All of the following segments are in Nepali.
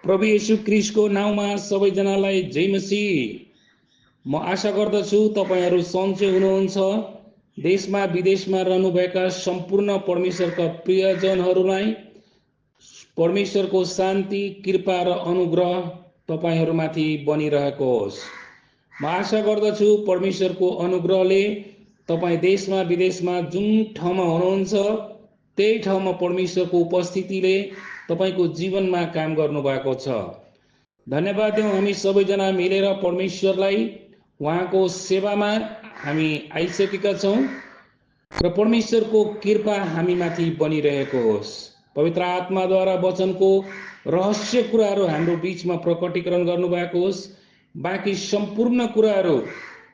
प्रभु येशू क्रिस्टको नाउँमा सबैजनालाई जय मसीह। म आशा गर्दछु तपाईहरू सन्चै हुनुहुन्छ। देशमा विदेशमा रहनुभएका सम्पूर्ण परमेश्वरका प्रियजनहरूलाई परमेश्वरको शान्ति, कृपा र अनुग्रह तपाईहरूमाथि बनिरहेको होस्। म आशा गर्दछु परमेश्वरको अनुग्रहले तपाईँ देशमा विदेशमा जुन ठाउँमा हुनुहुन्छ त्यही ठाउँमा परमेश्वरको उपस्थितिले तपाईको जीवनमा काम गर्नुभएको छ। धन्यवाद दिउँ हामी सबैजना मिलेर परमेश्वरलाई। उहाँको सेवामा हामी आइसकेका छौँ र परमेश्वरको कृपा हामीमाथि बनिरहेको होस्। पवित्र आत्माद्वारा वचनको रहस्य कुराहरू हाम्रो बीचमा प्रकटीकरण गर्नुभएको होस्। बाँकी सम्पूर्ण कुराहरू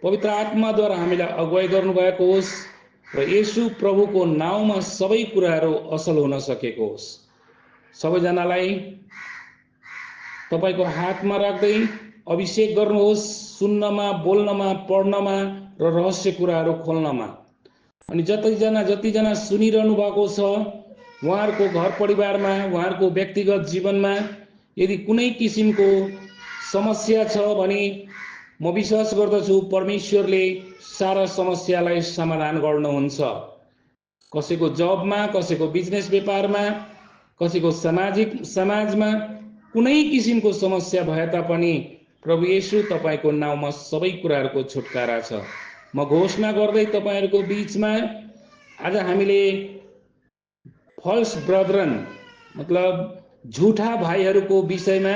पवित्र आत्माद्वारा हामीलाई अगुवाई गर्नुभएको होस् र येशू प्रभुको नाउँमा सबै कुराहरू असल हुन सकेको होस्। सबैजनालाई तपाईको हातमा राख्दै अभिषेक गर्नुहोस्, सुन्नमा, बोल्नमा, पढ्नमा र रहस्य कुराहरू खोल्नमा। अनि जतिजना सुनिरहनु भएको छ उहाँहरूको घर परिवारमा, उहाँहरूको व्यक्तिगत जीवनमा यदि कुनै किसिमको समस्या छ भने म विश्वास गर्दछु परमेश्वरले सारा समस्यालाई समाधान गर्नुहुन्छ। कसैको जबमा, कसैको बिजनेस व्यापारमा, कसैको समाजमा कुनै किसिमको समस्या भए तापनि प्रभु येशू तपाईको नाउँमा सबै कुराहरूको छुटकारा छ। म घोषणा गर्दै तपाईहरूको बीचमा आज हामीले फल्स ब्रदरन मतलब झुठा भाइहरूको विषयमा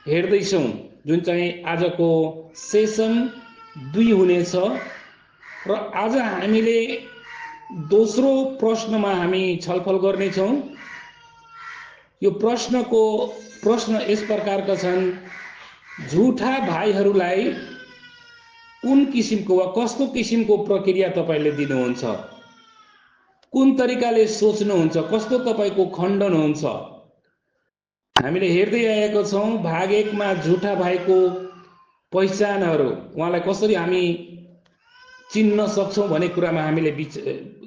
हेर्दैछौँ, जुन चाहिँ आजको सेसन 2 हुनेछ। र आज हामीले दोस्रो प्रश्नमा हामी छलफल गर्नेछौँ। यो प्रश्न यस प्रकारका छन्: झुठा भाइहरूलाई कुन किसिमको वा कस्तो किसिमको प्रक्रिया तपाईले दिनुहुन्छ? कुन तरिकाले सोच्नुहुन्छ? कस्तो तपाईको खण्डन हुन्छ? हामीले हेर्दै आएका छौँ भाग 1 मा झुठा भाइको पहिचानहरू, उहाँलाई कसरी हामी चिन्न सक्छौँ भन्ने कुरामा हामीले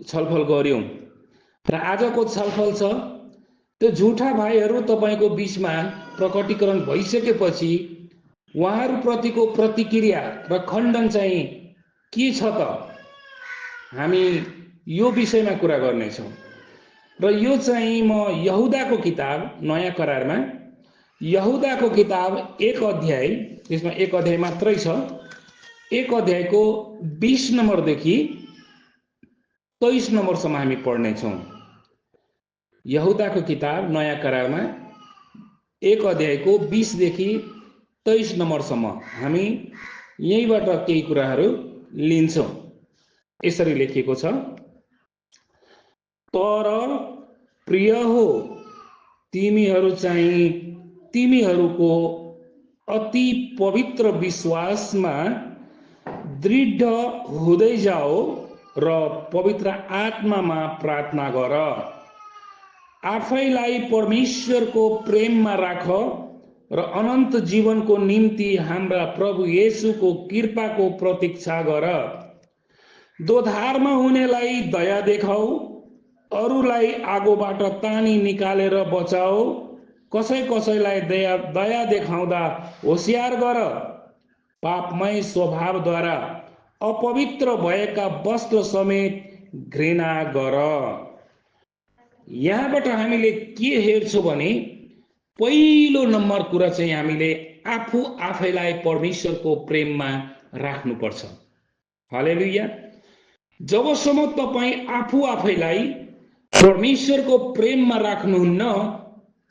छलफल गर्यौं। र आजको छलफल छ त्यो झुठा भाइहरू तपाईको बीचमा प्रकटीकरण भइसकेपछि उहाँहरूप्रतिको प्रतिक्रिया र खण्डन चाहिँ के छ त? हामी यो विषयमा कुरा गर्नेछौँ। र यो चाहिँ म यहुदाको किताब, नयाँ करारमा यहुदाको किताब 1 अध्याय, त्यसमा 1 अध्याय मात्रै छ, 1 अध्यायको 20 नम्बरदेखि 23 नम्बरसम्म हामी पढ्नेछौँ। यहुदाको किताब नयाँ करारमा 1 अध्यायको 20 देखि 23 नम्बरसम्म हामी यहीबाट केही कुराहरू लिन्छौँ। यसरी लेखिएको छ: तर प्रिय हो, तिमीहरू चाहिँ तिमीहरूको अति पवित्र विश्वासमा दृढ हुँदै जाओ र पवित्र आत्मामा प्रार्थना गर। आफैलाई परमेश्वरको प्रेममा राख र अनन्त जीवनको निम्ति हाम्रा प्रभु येशूको कृपाको प्रतीक्षा गर। दोधारमा हुनेलाई दया देखाऊ, अरूलाई आगोबाट तानी निकालेर बचाओ, कसैलाई दया देखाउँदा होशियार गर। पापमय स्वभावद्वारा अपवित्र भएका वस्त्र समेत घृणा गर। यहाँबाट हामीले के हेर्छौँ भने पहिलो नम्बर कुरा चाहिँ हामीले आफैलाई परमेश्वरको प्रेममा राख्नुपर्छ। हालेलुया। जबसम्म तपाईँ आफैलाई परमेश्वरको प्रेममा राख्नुहुन्न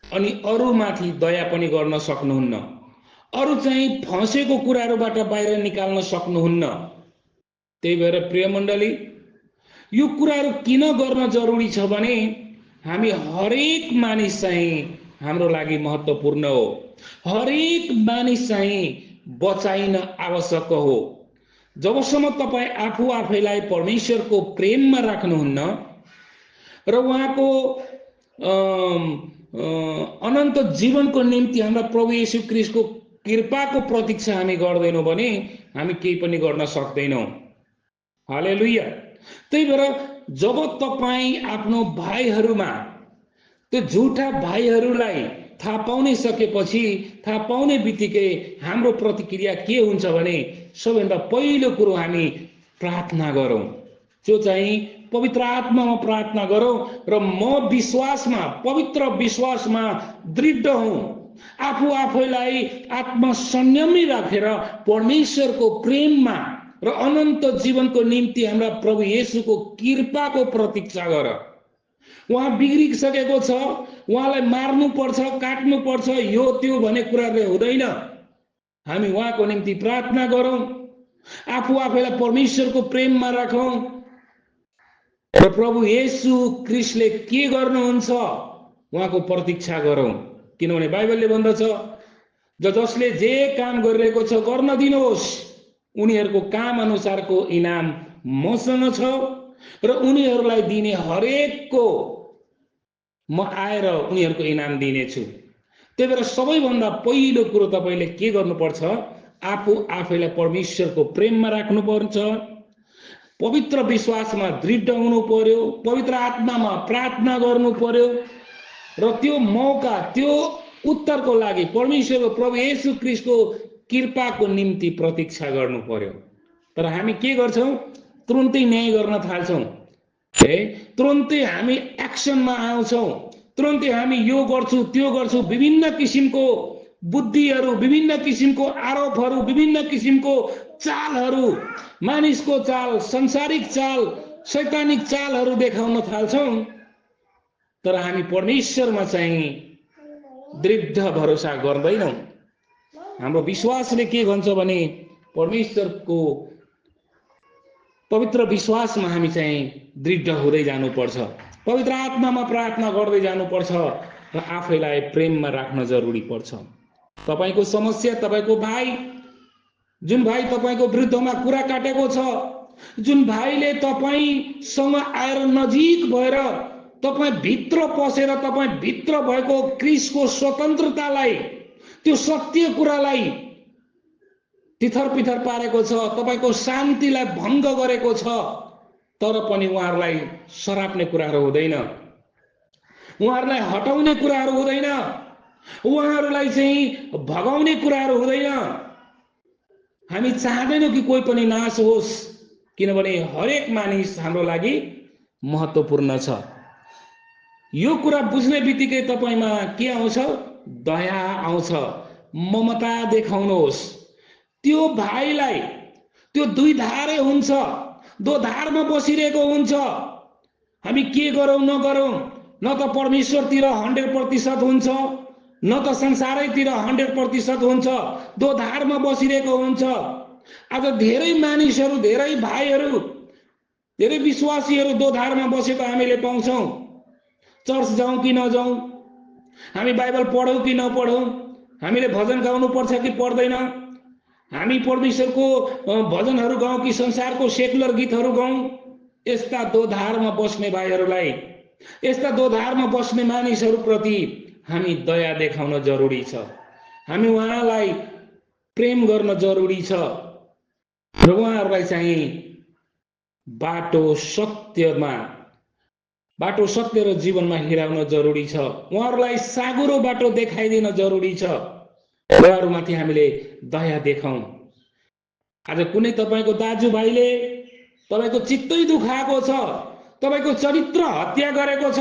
अनि अरूमाथि दया पनि गर्न सक्नुहुन्न, अरू चाहिँ फसेको कुराहरूबाट बाहिर निकाल्न सक्नुहुन्न। त्यही भएर प्रिय मण्डली, यो कुराहरू किन गर्न जरुरी छ भने हामी हरेक मानिस चाहिँ हाम्रो लागि महत्त्वपूर्ण हो। हरेक मानिस चाहिँ बचाइन आवश्यक हो। जबसम्म तपाईँ आफैलाई परमेश्वरको प्रेममा राख्नुहुन्न र उहाँको अनन्त जीवनको निम्ति हाम्रा प्रभु येशू क्रिस्टको कृपाको प्रतीक्षा हामी गर्दैनौँ भने हामी केही पनि गर्न सक्दैनौँ। हालेलुया। त्यही भएर जब तपाईँ आफ्नो भाइहरूमा त्यो झुठा भाइहरूलाई थाहा पाउनै सकेपछि, थाहा पाउने बित्तिकै हाम्रो प्रतिक्रिया के हुन्छ भने सबैभन्दा पहिलो कुरो हामी प्रार्थना गरौँ। जो चाहिँ पवित्र आत्मामा प्रार्थना गरौँ र म विश्वासमा, पवित्र विश्वासमा दृढ हौँ। आफू आफैलाई आत्मसंयमी राखेर परमेश्वरको प्रेममा र अनन्त जीवनको निम्ति हाम्रा प्रभु येशूको कृपाको प्रतीक्षा गर। उहाँ बिग्रिसकेको छ, उहाँलाई मार्नु पर्छ, काट्नु पर्छ, यो त्यो भन्ने कुराले हुँदैन। हामी उहाँको निम्ति प्रार्थना गरौँ, आफू आफैलाई परमेश्वरको प्रेममा राखौँ र प्रभु येशू ख्रीष्टले के गर्नुहुन्छ उहाँको प्रतीक्षा गरौँ। किनभने बाइबलले भन्दछ, जसले जे काम गरिरहेको छ गर्न दिनुहोस्, उनीहरूको काम अनुसारको इनाम मसँग छ र उनीहरूलाई दिने हरेकको म आएर उनीहरूको इनाम दिनेछु। त्यही भएर सबैभन्दा पहिलो कुरो तपाईँले के गर्नुपर्छ, आफू आफैलाई परमेश्वरको प्रेममा राख्नुपर्छ, पवित्र विश्वासमा दृढ हुनु पर्यो, पवित्र आत्मामा प्रार्थना गर्नु पर्यो र त्यो मौका, त्यो उत्तरको लागि परमेश्वरको प्रभु येशू ख्रीष्टको कृपाको निम्ति प्रतीक्षा गर्नु पर्यो। तर हामी के गर्छौँ, तुरुन्तै न्याय गर्न थाल्छौँ, तुरुन्तै हामी एक्सनमा आउँछौँ, तुरुन्तै हामी यो गर्छु त्यो गर्छु, विभिन्न किसिमको बुद्धिहरू, विभिन्न किसिमको आरोपहरू, विभिन्न किसिमको चालहरू, मानिसको चाल, संसारिक चाल, शैतानिक चालहरू देखाउन थाल्छौँ। तर हामी परमेश्वरमा चाहिँ दृढ भरोसा गर्दैनौँ। हाम्रो विश्वासले के भन्छ भने परमेश्वरको पवित्र विश्वासमा हामी चाहिँ दृढ हुँदै जानुपर्छ, पवित्र आत्मामा प्रार्थना गर्दै जानुपर्छ र आफैलाई प्रेममा राख्न जरुरी पर्छ। तपाईको समस्या, तपाईको भाइ, जुन भाइ तपाईको विरुद्धमा कुरा काटेको छ, जुन भाइले तपाईसँग आएर नजिक भएर तपाईँ भित्र पसेर तपाईँ भित्र भएको क्रिस्टको स्वतन्त्रतालाई, त्यो सत्य कुरालाई तिथर पिथर पारेको छ, तपाईको शान्तिलाई भङ्ग गरेको छ, तर पनि उहाँहरूलाई सराप्ने कुराहरू हुँदैन, उहाँहरूलाई हटाउने कुराहरू हुँदैन, उहाँहरूलाई चाहिँ भगाउने कुराहरू हुँदैन। हामी चाहदैनौँ कि कोही पनि नाश होस्, किनभने हरेक मानिस हाम्रो लागि महत्त्वपूर्ण छ। यो कुरा बुझ्ने बित्तिकै तपाईमा के आउँछ, दया आउँछ, ममता देखाउनुहोस्। त्यो भाइलाई, त्यो दुई धारे हुन्छ, दो धारमा बसिरहेको हुन्छ, हामी के गरौँ नगरौँ, न त परमेश्वरतिर 100% हुन्छ, न त संसारैतिर 100% हुन्छ, दो धारमा बसिरहेको हुन्छ। आज धेरै मानिसहरू, धेरै भाइहरू, धेरै विश्वासीहरू दो धारमा बसेको हामीले पाउँछौँ। चर्च जाउँ कि नजाउँ, हामी बाइबल पढौँ कि नपढौँ, हामीले भजन गाउनु पर्छ कि पर्दैन, हामी परमेश्वरको भजनहरू गाउँ कि संसारको सेकुलर गीतहरू गाउँ, यस्ता दो धारमा बस्ने भाइहरूलाई, यस्ता दो धारमा बस्ने मानिसहरूप्रति हामी दया देखाउन जरुरी छ। हामी उहाँलाई प्रेम गर्न जरुरी छ र उहाँहरूलाई चाहिँ बाटो सत्य र जीवनमा हिँडाउन जरुरी छ। उहाँहरूलाई साँघुरो बाटो देखाइदिन जरुरी छ। उहाँहरूमाथि हामीले दया देखाउँ। आज कुनै तपाईको दाजुभाइले तपाईको चित्तै दुखाएको छ, तपाईको चरित्र हत्या गरेको छ,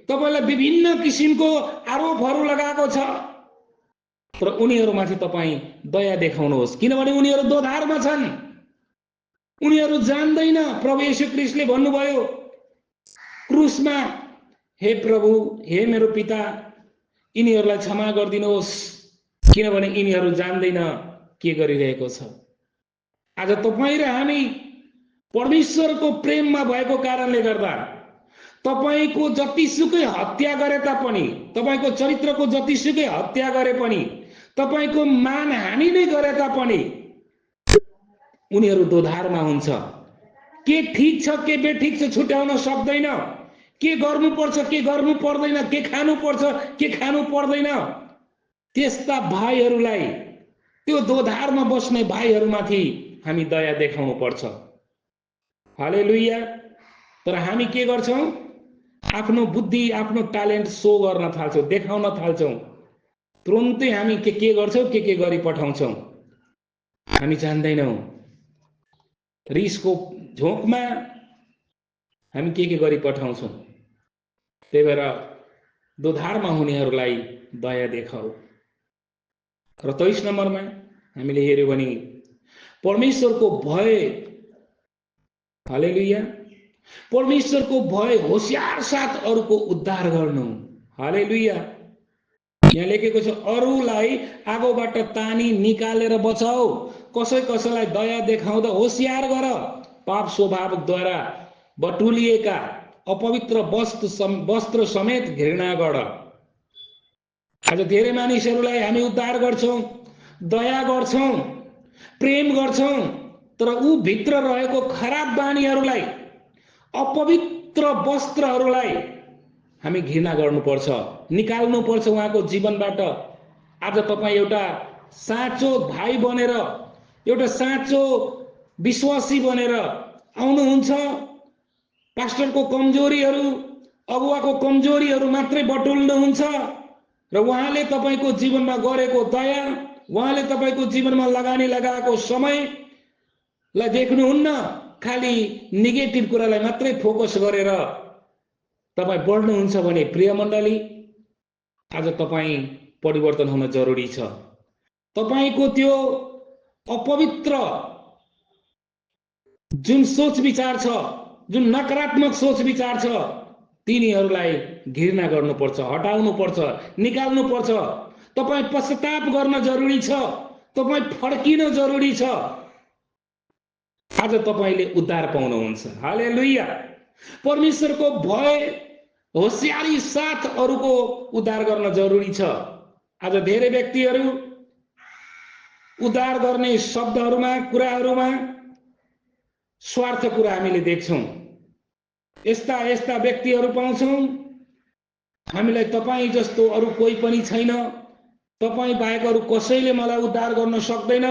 तपाईलाई विभिन्न किसिमको आरोपहरू लगाएको छ, तर उनीहरूमाथि तपाईँ दया देखाउनुहोस्, किनभने उनीहरू दोधारमा छन्। उनीहरू जान्दैन। प्रभु येशू ख्रीष्टले भन्नुभयो क्रुसमा, हे प्रभु, हे मेरो पिता, यिनीहरूलाई क्षमा गरिदिनुहोस्, किनभने यिनीहरू जान्दैन के गरिरहेको छ। आज तपाईँ र हामी परमेश्वरको प्रेममा भएको कारणले गर्दा तपाईको जतिसुकै हत्या गरे तापनि, तपाईको चरित्रको जतिसुकै हत्या गरे पनि, तपाईको मानहानि नै गरे तापनि उनीहरू दोधारमा हुन्छ। के ठीक छ के बेठिक छ छुट्याउन सक्दैन, के गर्नुपर्छ के गर्नु पर्दैन, के खानुपर्छ के खानु पर्दैन। त्यस्ता भाइहरूलाई, त्यो दोधारमा बस्ने भाइहरूमाथि हामी दया देखाउनु पर्छ। हालेलुया। तर हामी के गर्छौं? आफ्नो बुद्धि आफ्नो ट्यालेन्ट सो गर्न थाल्छौँ, देखाउन थाल्छौँ। तुरुन्तै हामी के गर्छौँ, के गरी पठाउँछौँ हामी जान्दैनौँ। रिसको झोकमा हामी के गरी पठाउँछौँ। त्यही भएर दोधारमा हुनेहरूलाई दया देखाऊ। र 23 नम्बरमा हामीले हेर्यो भने परमेश्वरको भय, हालेलुया, परमेश्वरको भय होशियार साथ अरूको उद्धार गर्नु। हालेलुया। यहाँ लेखेको छ अरूलाई आगोबाट तानी निकालेर बचाऊ, कसैलाई दया देखाउँदा होशियार गर, पाप स्वभावद्वारा बटुलिएका अपवित्र वस्त्र समेत घृणा गर। आज धेरै मानिसहरूलाई हामी उद्धार गर्छौँ, दया गर्छौँ, प्रेम गर्छौँ, तर ऊ भित्र रहेको खराब बानीहरूलाई, अपवित्र वस्त्रहरूलाई हामी घृणा गर्नुपर्छ, निकाल्नुपर्छ उहाँको जीवनबाट। आज तपाईँ एउटा साँचो भाइ बनेर, एउटा साँचो विश्वासी बनेर आउनुहुन्छ, पास्टरको कमजोरीहरू, अगुवाको कमजोरीहरू मात्रै बटुल्नुहुन्छ र उहाँले तपाईँको जीवनमा गरेको दया, उहाँले तपाईँको जीवनमा लगाएको समयलाई देख्नुहुन्न, खालि नेगेटिभ कुरालाई मात्रै फोकस गरेर तपाईँ बढ्नुहुन्छ भने प्रिय मण्डली, आज तपाईँ परिवर्तन हुन जरुरी छ। तपाईँको त्यो अपवित्र जुन सोच विचार छ, जुन नकारात्मक सोच विचार छ, तिनीहरूलाई घृणा गर्नुपर्छ, हटाउनुपर्छ, निकाल्नुपर्छ। तपाईँ पश्चाताप गर्न जरुरी छ, तपाईँ फर्किन जरुरी छ। आज तपाईँले उद्धार पाउनुहुन्छ। हालेलुया। परमेश्वरको भय होशियारी साथ अरूको उद्धार गर्न जरुरी छ। आज धेरै व्यक्तिहरू उद्धार गर्ने शब्दहरूमा, कुराहरूमा स्वार्थ कुरा हामीले देख्छौँ। यस्ता व्यक्तिहरू पाउँछौँ, हामीलाई तपाईँ जस्तो अरू कोही पनि छैन, तपाईँ बाहेक अरू कसैले मलाई उद्धार गर्न सक्दैन,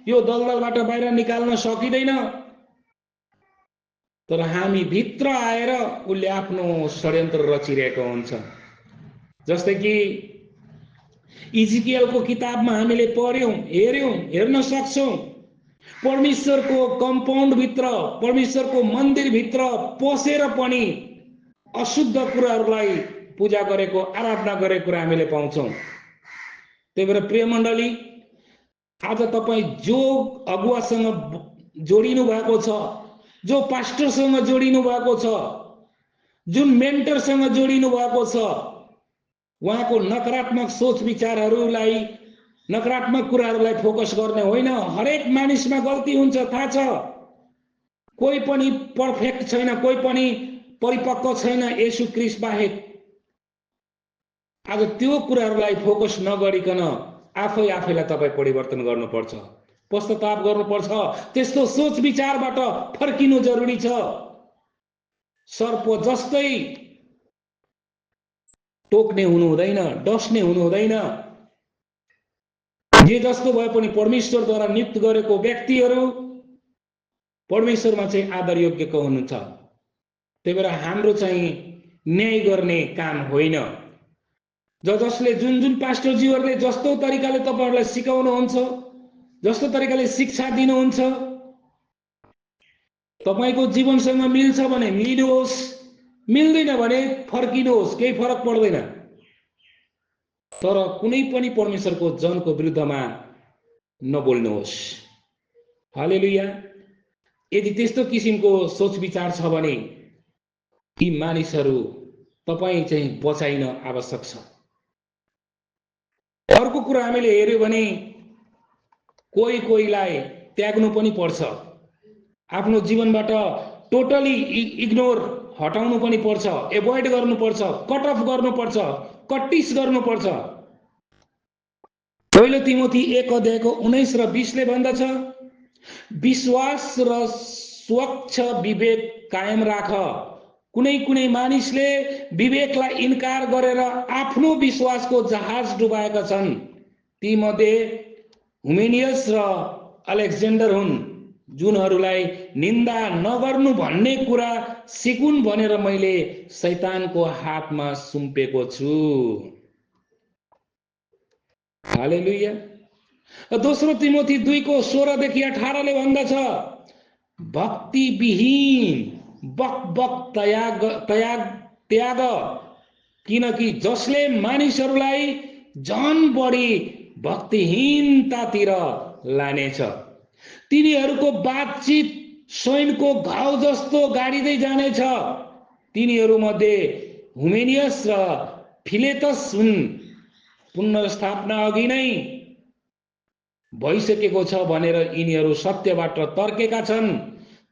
यो दलदलबाट बाहिर निकाल्न सकिँदैन। तर हामी भित्र आएर उसले आफ्नो षड्यन्त्र रचिरहेको हुन्छ। जस्तै कि इजिकियलको किताबमा हामीले पढ्यौँ, हेर्न सक्छौँ, परमेश्वरको कम्पाउन्ड भित्र, परमेश्वरको मन्दिर भित्र पसेर पनि अशुद्ध कुराहरूलाई पूजा गरेको, आराधना गरेको कुरा हामीले पाउँछौँ। त्यही भएर प्रिय मण्डली, आज तपाईँ जो अगुवासँग जोडिनु भएको छ, जो पास्टरसँग जोडिनु भएको छ, जुन मेन्टरसँग जोडिनु भएको छ, उहाँको नकारात्मक सोच विचारहरूलाई, नकारात्मक कुराहरूलाई फोकस गर्ने होइन। हरेक मानिसमा गल्ती हुन्छ, थाहा छ। कोही पनि पर्फेक्ट छैन, कोही पनि परिपक्व छैन येशू ख्रीष्ट बाहेक। आज त्यो कुराहरूलाई फोकस नगरिकन आफैलाई तपाईँ परिवर्तन गर्नुपर्छ, पश्चाताप गर्नुपर्छ, त्यस्तो सोच विचारबाट फर्किनु जरुरी छ। सर्प जस्तै टोक्ने हुनु हुँदैन, डस्ने हुनु हुँदैन। जे जस्तो भए पनि परमेश्वरद्वारा नियुक्त गरेको व्यक्तिहरू परमेश्वरमा चाहिँ आदर योग्यको हुनुहुन्छ। त्यही भएर हाम्रो चाहिँ न्याय गर्ने काम होइन। जसले जुन पास्टरजीहरूले जस्तो तरिकाले तपाईहरुलाई सिकाउनुहुन्छ, जस्तो तरिकाले शिक्षा दिनुहुन्छ, तपाईको जीवनसँग मिल्छ भने मिल्नुहोस्, मिल्दैन भने फर्किनुहोस्, केही फरक पर्दैन। तर कुनै पनि परमेश्वरको जनको विरुद्धमा नबोल्नुहोस्। हालेलुया। यदि त्यस्तो किसिमको सोच विचार छ भने यी मानिसहरू तपाई चाहिँ बचाइन आवश्यक छ। अर्को कुरा हामीले हेर्यो भने कोहीलाई त्याग्नु पनि पर्छ, आफ्नो जीवनबाट टोटली इग्नोर हटाउनु पनि पर्छ, एभोइड गर्नुपर्छ, कट अफ गर्नुपर्छ, कटिस गर्नुपर्छ। पहिलो तिमोथी 1 अध्यायको 19 र 20 ले भन्दछ, विश्वास र स्वच्छ विवेक कायम राख। कुनै मानिसले विवेकलाई इन्कार गरेर आफ्नो विश्वासको जहाज डुबाएका छन्। ती मध्ये हुमेनियस र अलेक्जेन्डर हुन्। जुनहरूलाई निन्दा नगर्नु भन्ने कुरा सिकुन् भनेर मैले शैतानको हातमा सुम्पेको छु। हालेलुया। दोस्रो तिमोथी 2:16 देखि 18 ले भन्दछ, भक्ति विहीन बक त्याग, किनकि जसले मानिसहरूलाई झन बढी भक्तिहीनतातिर लानेछ। तिनीहरूको बातचित स्वयंको घाउ जस्तो गाडिँदै जानेछ। तिनीहरूमध्ये हुमेनियस र फिलेतस हुन्। पुनर्स्थापना अघि नै भइसकेको छ भनेर यिनीहरू सत्यबाट तर्केका छन्।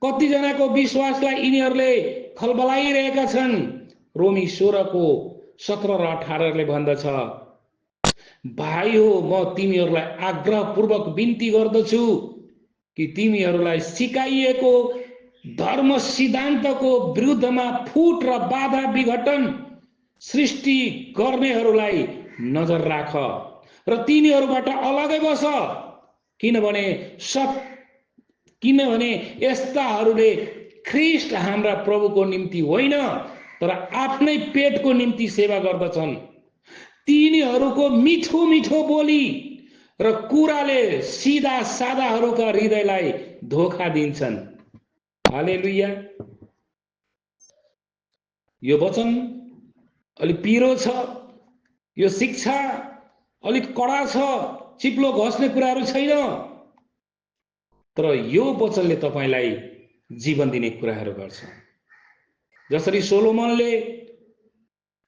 कतिजनाको विश्वासलाई यिनीहरूले खलबलाइरहेका छन्। रोमी 16:17 र 18 ले भन्दछ, भाइ हो, म तिमीहरूलाई आग्रहपूर्वक बिन्ती गर्दछु कि तिमीहरूलाई सिकाइएको धर्म सिद्धान्तको विरुद्धमा फुट र बाधा विघटन सृष्टि गर्नेहरूलाई नजर राख र तिनीहरूबाट अलगै बस, किनभने यस्ताहरूले ख्रीष्ट हाम्रा प्रभुको निम्ति होइन तर आफ्नै पेटको निम्ति सेवा गर्दछन्। तिनीहरूको मिठो मिठो बोली र कुराले सिधा सादाहरूका हृदयलाई धोखा दिन्छन्। हालेलुया। यो वचन अलिक पिरो छ, यो शिक्षा अलिक कडा छ, चिप्लो घस्ने कुराहरू छैन, तर यो वचनले तपाईलाई जीवन दिने कुराहरू गर्छ। जसरी सोलोमनले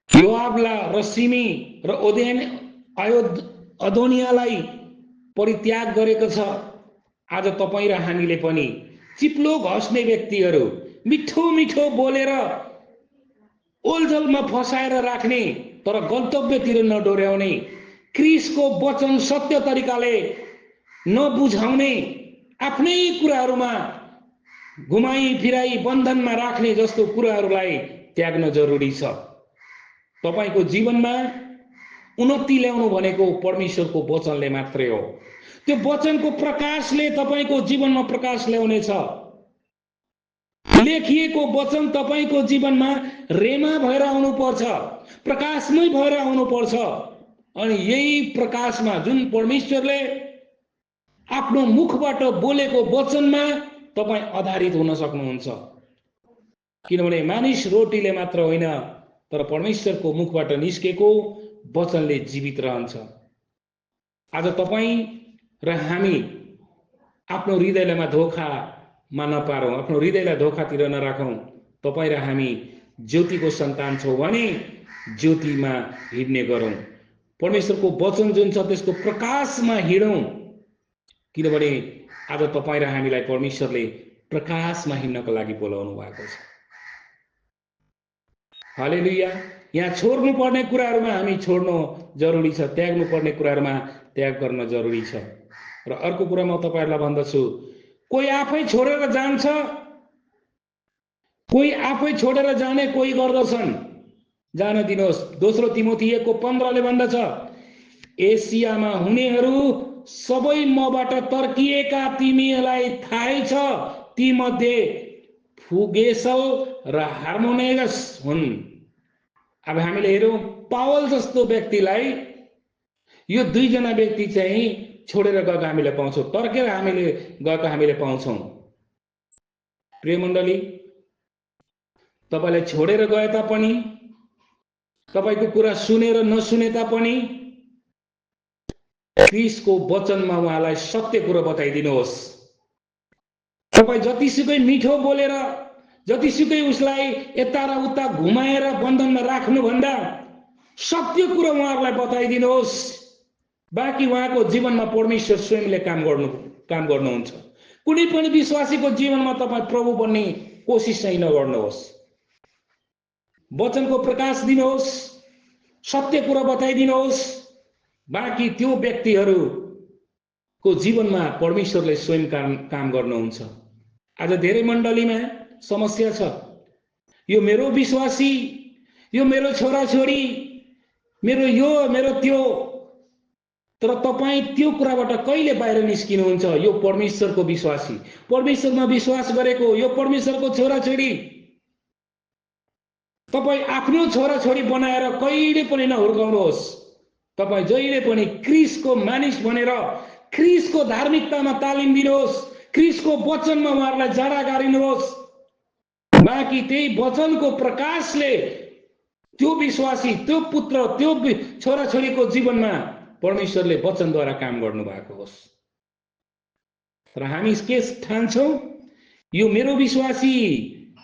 योआबला र सिमी र अदोनियालाई परित्याग गरेको छ, आज तपाईं र हामीले पनि चिप्लो घस्ने व्यक्तिहरू, मिठो मिठो बोलेर ओलझलमा फसाएर राख्ने तर गन्तव्यतिर नडोर्याउने, क्रिसको वचन सत्य तरिकाले नबुझाउने, आफ्नै कुराहरूमा घुमाई फिराई बन्धनमा राख्ने जस्तो कुराहरूलाई त्याग्न जरुरी छ। तपाईको जीवनमा उन्नति ल्याउनु भनेको परमेश्वरको वचनले मात्रै हो। त्यो वचनको प्रकाशले तपाईको जीवनमा प्रकाश ल्याउनेछ। लेखिएको वचन तपाईको जीवनमा रेमा भएर आउनु पर्छ, प्रकाशमै भएर आउनु पर्छ। अनि यही प्रकाशमा जुन परमेश्वरले आफ्नो मुखबाट बोलेको वचनमा तपाई आधारित हुन सक्नुहुन्छ। किनभने मानिस रोटीले मात्र होइन तर परमेश्वरको मुखबाट निस्केको वचनले जीवित रहन्छ। आज तपाई र हामी आफ्नो हृदयमा धोखामा नपारौं, आफ्नो हृदयलाई धोखातिर नराखौं। तपाई र हामी ज्योतिको सन्तान छौं भने ज्योतिमा हिड्ने गरौं। परमेश्वरको वचन जुन छ त्यसको प्रकाशमा हिडौं, किनभने आज तपाई र हामीलाई परमेश्वरले प्रकाशमा हिड्नको लागि बोलाउनु भएको छ। हालेलुया। यहाँ छोड्नु पर्ने कुराहरूमा हामी छोड्नु जरुरी छ, त्याग्नु पर्ने कुराहरूमा त्याग गर्न जरुरी छ। र अर्को कुरा म तपाईहरुलाई भन्दछु, कोही आफै छोडेर जान्छ, कोही आफै छोडेर जाने कोही गर्दछन्, जान दिनुहोस्। दोस्रो तिमोथी 1:15 ले भन्दछ, एसियामा हुनेहरू सबै मबाट तर्किएका तिमीलाई थाहै छ। ती मध्ये फुगेसल र हार्मोनेगस हुन्। अब हामीले हेरौं पावल जस्तो व्यक्तिलाई, यो दुईजना व्यक्ति चाहिँ छोडेर गएको हामीले पाउँछौं, तर्केर हामीले गएको हामीले पाउँछौं। प्रिय मण्डली, तपाईलाई छोडेर गए तापनि, तपाईको कुरा सुनेर नसुने तापनि क्रिसको वचनमा उहाँलाई सत्य कुरा बताइदिनुहोस्। तपाई जतिसुकै मिठो बोलेर, जतिसुकै उसलाई यता र उता घुमाएर बन्धनमा राख्नु भन्दा सत्य कुरा उहाँहरूलाई बताइदिनुहोस्। बाँकी उहाँको जीवनमा परमेश्वर स्वयंले काम गर्नुहुन्छ। कुनै पनि विश्वासीको जीवनमा तपाई प्रभु बन्ने कोसिस चाहिँ नगर्नुहोस्। वचनको प्रकाश दिनुहोस्, सत्य कुरा बताइदिनुहोस्। बाँकी त्यो व्यक्तिहरूको जीवनमा परमेश्वरले स्वयं काम गर्नुहुन्छ। आज धेरै मण्डलीमा समस्या छ, यो मेरो विश्वासी, यो मेरो छोराछोरी, मेरो यो मेरो त्यो, तर तपाईँ त्यो कुराबाट कहिले बाहिर निस्किनुहुन्छ? यो परमेश्वरको विश्वासी, परमेश्वरमा विश्वास गरेको, यो परमेश्वरको छोराछोरी, तपाईँ आफ्नो छोराछोरी बनाएर कहिले पनि नहुर्काउनुहोस्। तपाईँ जहिले पनि क्रिस्टको मानिस बनेर क्रिस्टको धार्मिकतामा तालिम दिनुहोस्, क्रिस्टको वचनमा उहाँहरूलाई जडा गाडिनुहोस्। बाँकी त्यही वचनको प्रकाशले त्यो विश्वासी, त्यो पुत्र, त्यो छोराछोरीको जीवनमा परमेश्वरले वचनद्वारा काम गर्नु भएको होस्। तर हामी के ठान्छौँ? यो मेरो विश्वासी,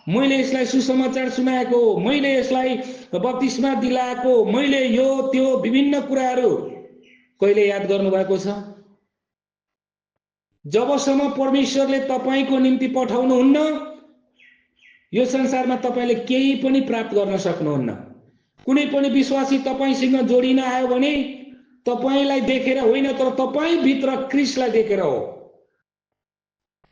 मैले यसलाई सुसमाचार सुनाएको, मैले यसलाई बप्तिस्मा दिलाएको, मैले यो त्यो विभिन्न कुराहरू कहिले याद गर्नु भएको छ? जबसम्म परमेश्वरले तपाईको निम्ति पठाउनुहुन्न, यो संसारमा तपाईले केही पनि प्राप्त गर्न सक्नुहुन्न। कुनै पनि विश्वासी तपाईसँग जोडिन आयो भने तपाईलाई देखेर होइन, तर तपाईँ भित्र क्रिस्टलाई देखेर हो।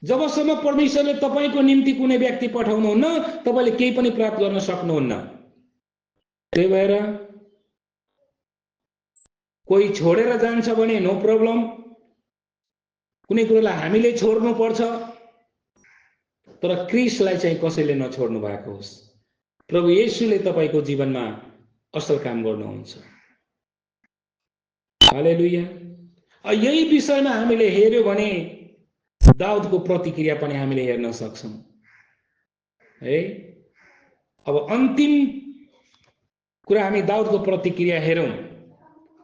जबसम्म परमेश्वरले तपाईको निम्ति कुनै व्यक्ति पठाउनुहुन्न, तपाईले केही पनि प्राप्त गर्न सक्नुहुन्न। त्यही भएर कोही छोडेर जान्छ भने नो प्रब्लम, कुनै कुरालाई हामीले छोड्नु पर्छ, तर क्रिस्टलाई चाहिँ कसैले नछोड्नु भएको होस्। प्रभु येशूले तपाईको जीवनमा असल काम गर्नुहुन्छ। हालेलुया। यही विषयमा हामीले हेर्यो भने दाउदको प्रतिक्रिया पनि हामीले हेर्न सक्छौं है। अब अन्तिम कुरा हामी दाउदको प्रतिक्रिया हेरौं,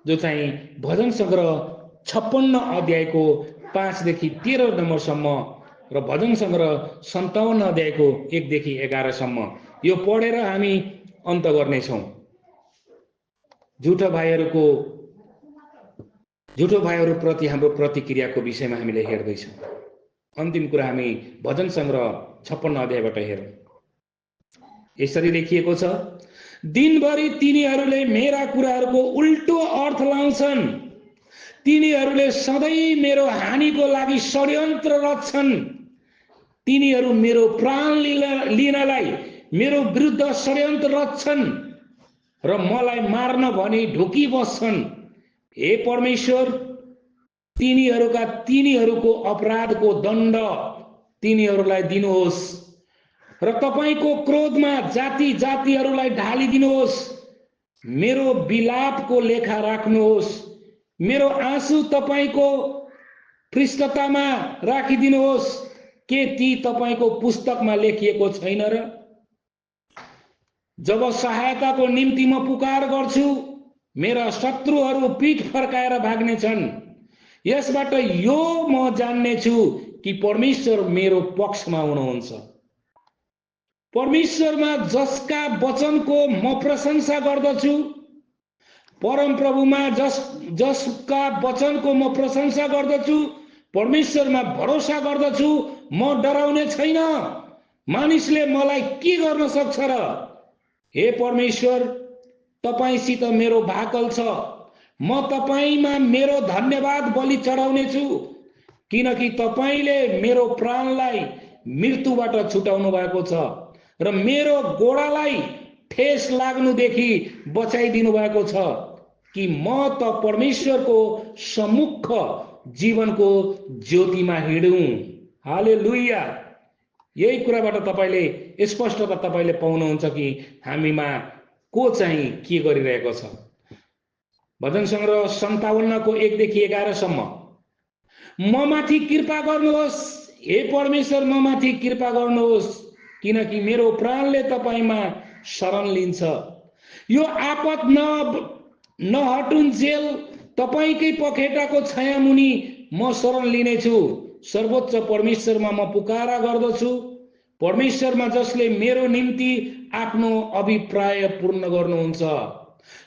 जो चाहिँ भजन संग्रह 56 अध्यायको 5 देखि 13 नम्बरसम्म र भजन संग्रह 57 अध्यायको 1 देखि 11 सम्म। यो पढेर हामी अन्त गर्नेछौं। झुठो भाइहरू प्रति हाम्रो प्रतिक्रियाको विषयमा हामीले हेर्दैछौं। अन्तिम कुरा हामी भजन संग्रह 56 अध्यायबाट हेरौं। यसरी लेखिएको छ, दिनभरि तिनीहरूले मेरा कुराहरूको उल्टो अर्थ लाउँछन्, तिनीहरूले सधैँ मेरो हानिको लागि षड्यन्त्र रच्छन्, तिनीहरू मेरो प्राण लिनलाई मेरो विरुद्ध षड्यन्त्र रच्छन् र मलाई मार्न भनी ढुकी बस्छन्। हे परमेश्वर, तिनीहरूको अपराधको दण्ड तिनीहरूलाई दिनुहोस् र तपाईको क्रोधमा जाति जातिहरूलाई ढालिदिनुहोस्। मेरो विलापको लेखा राख्नुहोस्, मेरो आँसु तपाईको पृष्ठतामा राखिदिनुहोस्। के ती तपाईको पुस्तकमा लेखिएको छैन र? जब सहायताको निम्ति म पुकार गर्छु, मेरा शत्रुहरू पीठ फर्काएर भाग्नेछन्। यसबाट यो म जान्नेछु कि परमेश्वर मेरो पक्षमा हुनुहुन्छ। परमेश्वरमा जसका वचनको म प्रशंसा गर्दछु, परम प्रभुमा जसका वचनको म प्रशंसा गर्दछु, परमेश्वरमा भरोसा गर्दछु, म डराउने छैन। मानिसले मलाई के गर्न सक्छ र? हे परमेश्वर, तपाईसित मेरो भाकल छ। म तपाईमा मेरो धन्यवाद बलि चढाउने छु, किनकि तपाईले मेरो प्राणलाई मृत्युबाट छुटाउनु भएको छ र मेरो गोडालाई ठेस लाग्नुदेखि बचाइदिनु भएको छ कि म त परमेश्वरको सम्मुख जीवनको ज्योतिमा हिँडौं। हालेलुया। यही कुराबाट तपाईले स्पष्टता तपाईले पाउनुहुन्छ कि हामीमा को चाहिँ के गरिरहेको छ। भजन संग्रह 57 को 1 देखि 11 सम्म। म माथि कृपा गर्नुहोस्, हे परमेश्वर, म माथि कृपा गर्नुहोस्, किनकि मेरो प्राणले तपाईमा शरण लिन्छ। यो आपत नहटुन्जेल तपाईकै पखेटाको छाया मुनि म शरण लिनेछु। सर्वोच्च परमेश्वरमा म पुकारा गर्दछु, परमेश्वरमा जसले मेरो निम्ति आफ्नो अभिप्राय पूर्ण गर्नुहुन्छ।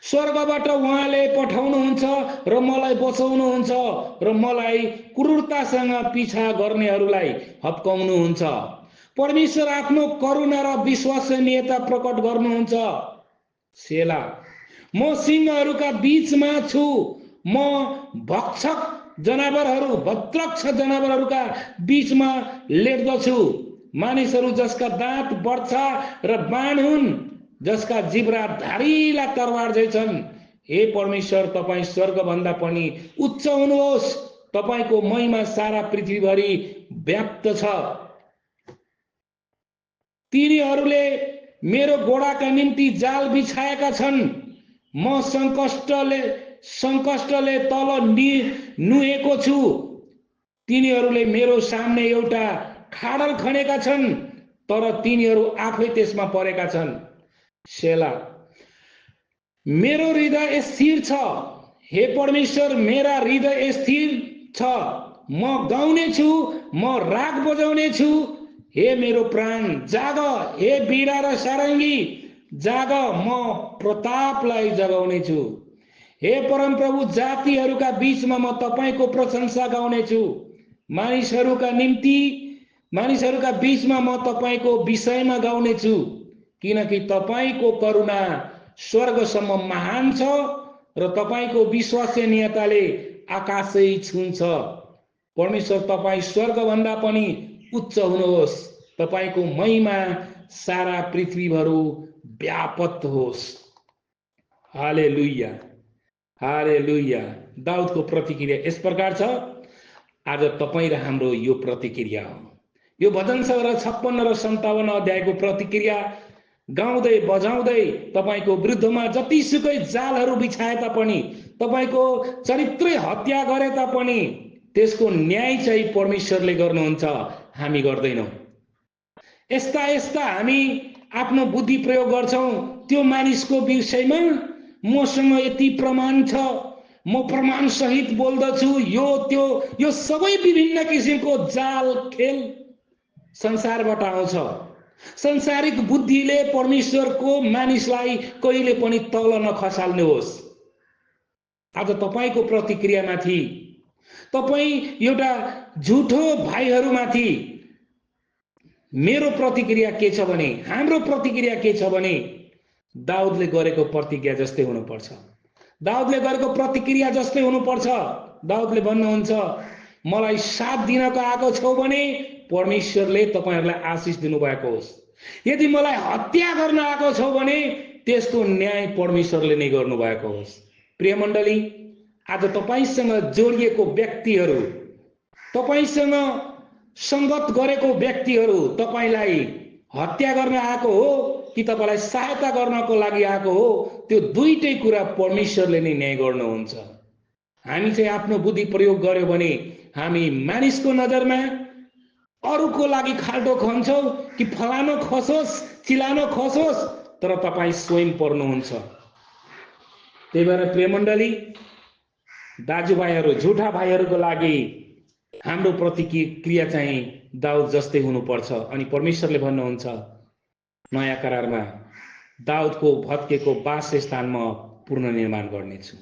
स्वर्गबाट उहाँले पठाउनुहुन्छ र मलाई बचाउनुहुन्छ र मलाई क्रूरतासँग पीछा गर्नेहरूलाई हप्काउनुहुन्छ। परमेश्वर आफ्नो करुणा र विश्वसनीयता प्रकट गर्नुहुन्छ। सेला। म सिंहहरूका बीचमा छु, म भक्षक जनावरहरूका बीचमा लेट्दछु। मानिसहरू जसका दाँत बर्छा र बाण हुन्, जसका जिब्रा धारिला तरवार झै छन्, हे परमेश्वर, तपाईँ स्वर्गभन्दा पनि उच्च हुनुहोस्, तपाईको महिमा सारा पृथ्वीभरि व्याप्त छ। तिनीहरूले मेरो गोडाका निम्ति जाल बिछाएका छन्, म संकष्टले तल नुहेको छु। तिनीहरूले मेरो सामने एउटा खाडल खनेका छन्, तर तिनीहरू आफै त्यसमा परेका छन्। सेला। मेरो हृदय स्थिर छ, हे परमेश्वर, मेरा हृदय स्थिर छ। म गाउने छु, म राग बजाउने छु। हे मेरो प्राण जाग, हे बीडा र सारंगी जाग, म प्रतापलाई जगाउने छु। हे परमप्रभु, जातिहरूका बीचमा म तपाईको प्रशंसा गाउने छु। मानिसहरूका बीचमा म तपाईको विषयमा गाउने छु, किनकि तपाईको करुणा स्वर्गसम्म महान छ र तपाईको विश्वसनीयताले आकाशै छुन्छ। परमेश्वर, तपाईँ स्वर्गभन्दा पनि उच्च हुनुहोस्, तपाईको महिमा सारा पृथ्वीभरि व्याप्त होस्। हालेलुया, हालेलुया। दाउदको प्रतिक्रिया यस प्रकार छ। आज तपाईँ र हाम्रो यो प्रतिक्रिया हो। यो भजन 56 र 57 अध्यायको प्रतिक्रिया गाउँदै बजाउँदै तपाईको विरुद्धमा जतिसुकै जालहरू बिछाए तापनि, तपाईको चरित्रै हत्या गरे तापनि त्यसको न्याय चाहिँ परमेश्वरले गर्नुहुन्छ, हामी गर्दैनौँ। यस्ता हामी आफ्नो बुद्धि प्रयोग गर्छौं। त्यो मानिसको विषयमा मसँग यति प्रमाण छ, म प्रमाण सहित बोल्दछु, यो सबै विभिन्न किसिमको जाल खेल संसारबाट आउँछ। संसारिक बुद्धिले परमेश्वरको मानिसलाई कहिले पनि तल नखसाल्नुहोस्। आज तपाईको प्रतिक्रियामाथि, तपाई एउटा झुठो भाइहरूमाथि मेरो प्रतिक्रिया के छ भने, हाम्रो प्रतिक्रिया के छ भने, दाउदले गरेको प्रतिज्ञा जस्तै हुनुपर्छ। दाउदले गरेको प्रतिक्रिया जस्तै हुनुपर्छ। दाउदले भन्नुहुन्छ, मलाई साथ दिनको आएको छौ भने परमेश्वरले तपाईहरुलाई आशिष दिनुभएको होस्। यदि मलाई हत्या गर्न आएको छौ भने त्यसको न्याय परमेश्वरले नै गर्नुभएको होस्। प्रिय मण्डली, आज तपाईसँग जोडिएको व्यक्तिहरू, तपाईसँग संगत गरेको व्यक्तिहरू तपाईलाई हत्या गर्न आएको हो कि तपाईलाई सहायता गर्नको लागि आएको हो, त्यो दुईटै कुरा परमेश्वरले नै न्याय गर्नुहुन्छ। हामी चाहिँ आफ्नो बुद्धि प्रयोग गर्यो भने हामी मानिसको नजरमा अरूको लागि खाल्टो खन्छौं कि फलानो खसोस्, चिलानो खसोस्, तर तपाई स्वयं पर्नुहुन्छ। त्यही भएर प्रिय मण्डली, दाजुभाइहरू, झुठा भाइहरूको लागि हाम्रो प्रतिक्रिया चाहिँ दाउद जस्तै हुनुपर्छ। अनि परमेश्वरले भन्नुहुन्छ नयाँ करारमा, दाउदको भत्केको वासस्थान म पुनर्निर्माण गर्नेछु।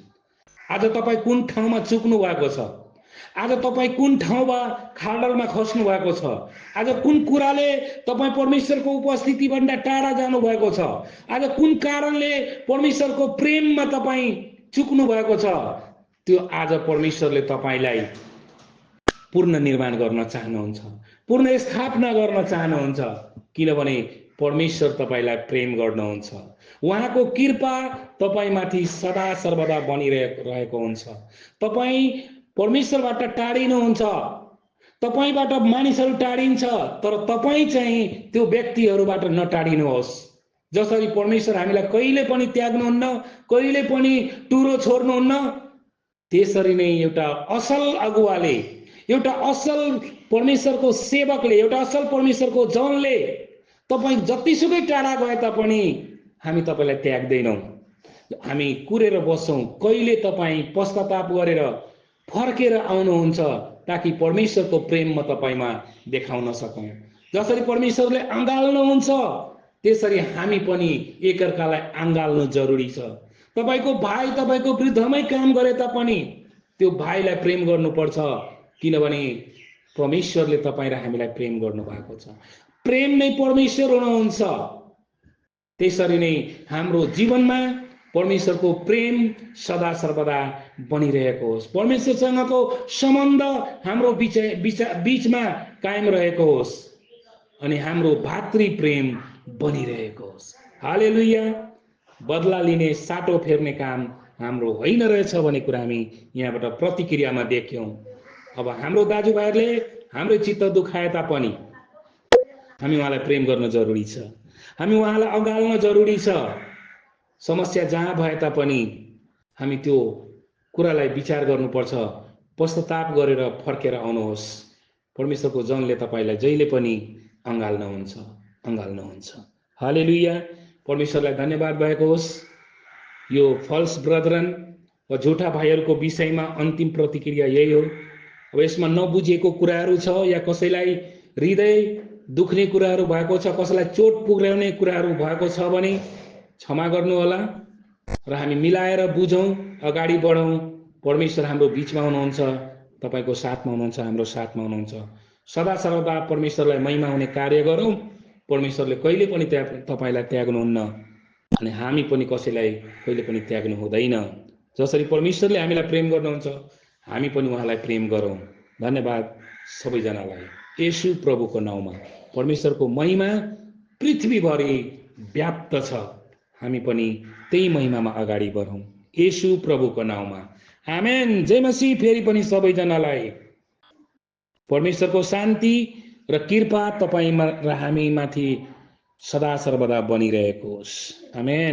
आज तपाईँ कुन ठाउँमा चुक्नु भएको छ? आज तपाईँ कुन ठाउँमा खाडलमा खस्नु भएको छ? आज कुन कुराले तपाईँ परमेश्वरको उपस्थितिभन्दा टाढा जानु भएको छ? आज कुन कारणले परमेश्वरको प्रेममा तपाईँ चुक्नु भएको छ? त्यो आज परमेश्वरले तपाईलाई पूर्ण निर्माण गर्न चाहनुहुन्छ, पूर्ण स्थापना गर्न चाहनुहुन्छ, किनभने परमेश्वर तपाईलाई प्रेम गर्नुहुन्छ। उहाँको कृपा तपाईमाथि सदा सर्वदा बनिरहेको हुन्छ। तपाई परमेश्वरबाट टाढिनुहुन्छ, तपाईबाट मानिसहरू टाढिन्छ, तर तपाई चाहिँ त्यो व्यक्तिहरूबाट नटाढिनुहोस्। जसरी परमेश्वर हामीलाई कहिले पनि त्याग्नुहुन्न, कहिले पनि टुरो छोड्नुहुन्न, त्यसरी नै एउटा असल अगुवाले, एउटा असल परमेश्वरको सेवकले, एउटा असल परमेश्वरको जनले तपाई जतिसुकै टाढा गए तापनि हामी तपाईलाई त्याग्दैनौं। हामी कुरेर बस्छौं। कहिले तपाई पश्चाताप गरेर फर्केर आउनुहुन्छ ताकि परमेश्वरको प्रेम म तपाईमा देखाउन सकौं। जसरी परमेश्वरले अँगाल्नुहुन्छ त्यसरी हामी पनि एकअर्कालाई अँगाल्नु जरुरी छ। तपाईको भाइ तपाईको विरुद्धमै काम गरे तापनि त्यो भाइलाई प्रेम गर्नुपर्छ, किनभने परमेश्वरले तपाईं र हामीलाई प्रेम गर्नु भएको छ। प्रेम नै परमेश्वर हुनुहुन्छ। त्यसरी नै हाम्रो जीवनमा परमेश्वरको प्रेम सदा सर्वदा बनिरहेको होस्। परमेश्वरसँगको सम्बन्ध हाम्रो बीचमा कायम रहेको होस् अनि हाम्रो भातृ प्रेम बनिरहेको होस्। हालेलुया। बदला लिने, साटो फेर्ने काम हाम्रो होइन रहेछ भन्ने कुरा हामी यहाँबाट प्रतिक्रियामा देख्यौँ। अब हाम्रो दाजुभाइहरूले हाम्रो चित्त दुखाए तापनि हामी उहाँलाई प्रेम गर्न जरुरी छ, हामी उहाँलाई अँगाल्न जरुरी छ। समस्या जहाँ भए तापनि हामी त्यो कुरालाई विचार गर्नुपर्छ, पश्चाताप गरेर फर्केर आउनुहोस्। परमेश्वरको जनले तपाईँलाई जहिले पनि अँगाल्नुहुन्छ। हालेलुया। परमेश्वरलाई धन्यवाद भएको होस्। यो फल्स ब्रदरन वा झुटा भाइहरूको विषयमा अन्तिम प्रतिक्रिया यही हो। अब यसमा नबुझेको कुराहरू छ या कसैलाई हृदय दुख्ने कुराहरू भएको छ, कसैलाई चोट पुर्याउने कुराहरू भएको छ भने क्षमा गर्नुहोला र हामी मिलाएर बुझौँ, अगाडि बढौँ। परमेश्वर हाम्रो बिचमा हुनुहुन्छ, तपाईँको साथमा हुनुहुन्छ, हाम्रो साथमा हुनुहुन्छ। सदा सर्वदा परमेश्वरलाई महिमा हुने कार्य गरौँ। परमेश्वरले कहिले पनि तपाईँलाई त्याग्नुहुन्न अनि हामी पनि कसैलाई कहिले पनि त्याग्नु हुँदैन। जसरी परमेश्वरले हामीलाई प्रेम गर्नुहुन्छ, हामी पनि उहाँलाई प्रेम गरौँ। धन्यवाद सबैजनालाई। येशू प्रभुको नाउँमा परमेश्वरको महिमा पृथ्वीभरि व्याप्त छ। हामी पनि त्यही महिमामा अगाडि बढौँ। येशू प्रभुको नाउँमा आमेन। जय मसीह। फेरि पनि सबैजनालाई परमेश्वरको शान्ति र कृपा तपाईमा र हामी माथि सदा सर्वदा बनिरहेको होस्। आमेन।